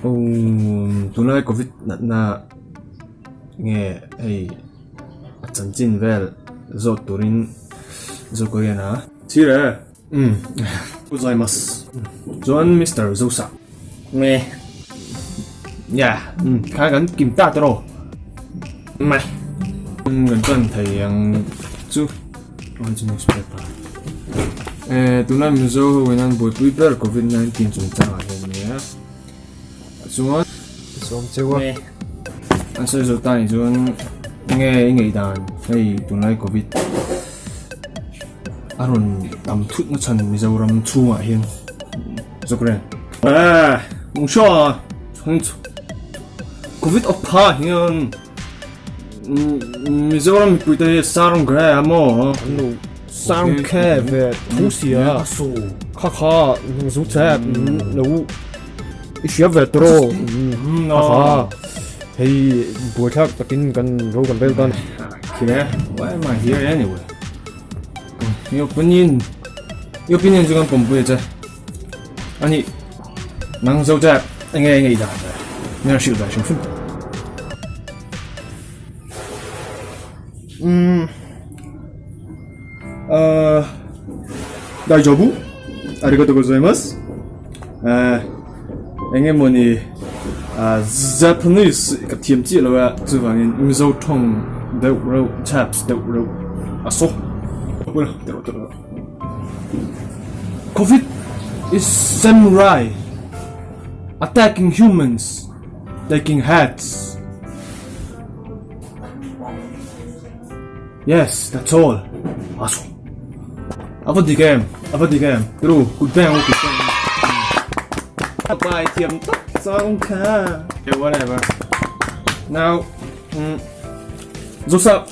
Umm tunlai covid natna nge hei a chanchin vel zawt turin Zo Korean a chhir e. Umm gozaimasu. Chuan Mister Zosa nge yeah umm kha kan kim ta tawh mai umm kan chuan thei ang chu. Newspaper eh tunlai Mizo ho in an buaipui ber covid 19 chungchang ah hian nia chuan sawm cheu a an sawi zo ta ni chuan nge i ngei dan hei tunlai covid a rawn tam thut na chhan Mizoram chhungah hian zawk reng eh mungsaw covid awpha hian Mizoram mipui te hi Sarang Gre a maw? An lo Sarang Khe ve tho si a. Kha kha zu che lo i hria ve tawh rawh. Kha kha hei buaithlak takin kan ro kan vel tan. Khile, why am I here anyway? Your opinion, your opinion chu kan pawmpui a che. Ani nang zo che enge enge i dan ve min hrilh ve hrim hrim. Umm uh Daijoubu arigatou gozaimasu uh enge mawni uh Japanese ka thiam chiah lo a chuvangin Mizo thawng deuh reuh chaps deuh reuh a saw. Covid is samurai attacking humans taking heads Yes that's all Asu A va dik em a va dik em Tru kut beng kut beng Pai thiam tak chang kha Okay whatever Now mm, Joseph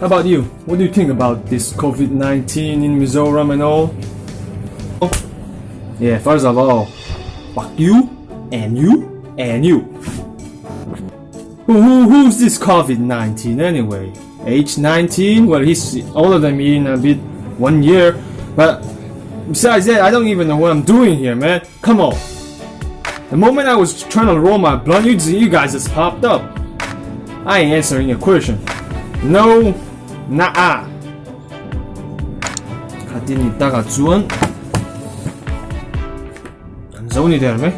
How about you? What do you think about this COVID-19 in Mizoram and all? Yeah, first of all, fuck you, and you, and you. Who, who, who's this COVID-19 anyway? Age 19? Well, he's older than me in a bit, one year. But besides that, I don't even know what I'm doing here, man. Come on. The moment I was trying to roll my blunt, you, you guys just popped up. I ain't answering your question. No, nah. Khatini taka chuan an zo ni der mai.